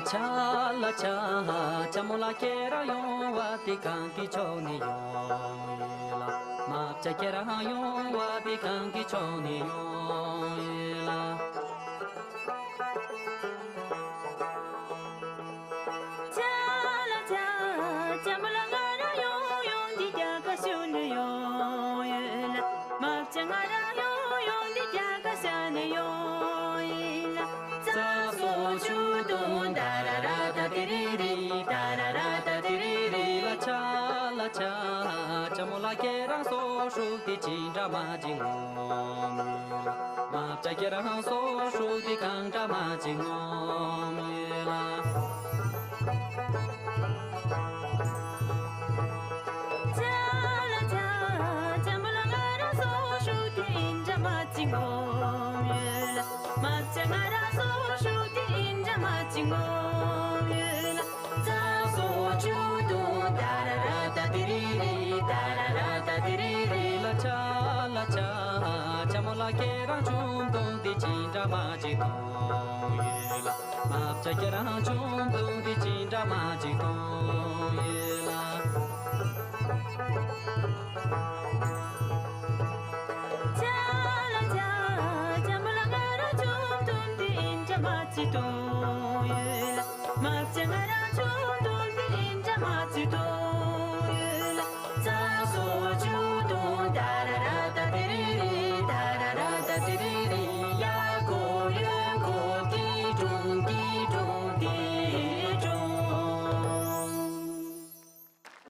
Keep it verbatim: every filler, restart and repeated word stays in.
ཆ་ལ་ཆ། ཆ་མོ་ལ་ཁྱེད་རང་ཡོང་བ་དེ་གང་གི་ཕྱོགས་ནས་ཡོང་ཡོད་ལ། མ་བྱ་ཁྱེད་རང་ཡོང་བ་དེ་གང་གི་ཕྱོགས་ནས་ཡོང་ཡོད་ལ། ཆ་ལ་ཆ། ཆ་མོ་ལ་ང་རང་ཡོང་ཡོང་འདི་རྒྱ་གར་གཞུང་ནས་ཡོང་ཡོད་ལ། མ་བྱ་ང་རང་ཡོང་ཡོང་འདི་རྒྱ་གར་ཤར་ནས་ཡོང་ཡོད་ལ། རྩྭ་སོ་ཆུ་དུང་ཏཱ་ར་ར་ཏཱ་ཏི་རི་རི། ཏཱ་ར་ར་ཏཱ་ཏི་རི་རི་ལ། ཆ་ལ་ཆ། ཆ་མོ་ལ་ཁྱེད་རང་སོ་ཧྲུག་དེ་ཅི་འདྲ་མ་ཅི་ངོམ་ཡོད་ལ། མ་བྱ་ཁྱེད་རང་སོ་ཧྲུག་དེ་གང་འདྲ་མ་ཅི་ངོམ་ཡོད་ལ། ཆ་ལ་ཆ། ཆ་མོ་ལ་ང་རང་སོ་ཧྲུག་དེ་ཨིན་འདྲ་མ་ཅི་ངོམ་ཡོད་ལ། མ་བྱ་ང་རང་སོ་ཧྲུག་དེ་ཨིན་འདྲ་མ་ཅི་ངོམ་ཡོད་ལ། རྩྭ་སོ་ཆུ་དུང་ཏཱ་ར་ར་ཏཱ་ཏི་རི་རི། ཏཱ་ར་ར་ཏཱ་ཏི་རི་རི་ལ། ཆ་ལ་ཆ། ཆ་མོ་ལ་ཁྱེད་རང་ཆུང་དུང་དེ་ཅི་འདྲ་མ་ཅི་དུང་ཡོད་ལ། མ་བྱ་ཁྱེད་རང་ཆུང་དུང་དེ་ཅི་འདྲ་མ་ཅི་དུང་ཡོད་ལ། ཆ་ལ་ཆ། ཆ་མོ་ལ་ང་རང་ཆུང་དུང་དེ་ཨིན་འདྲ་མ་ཅི་དུང་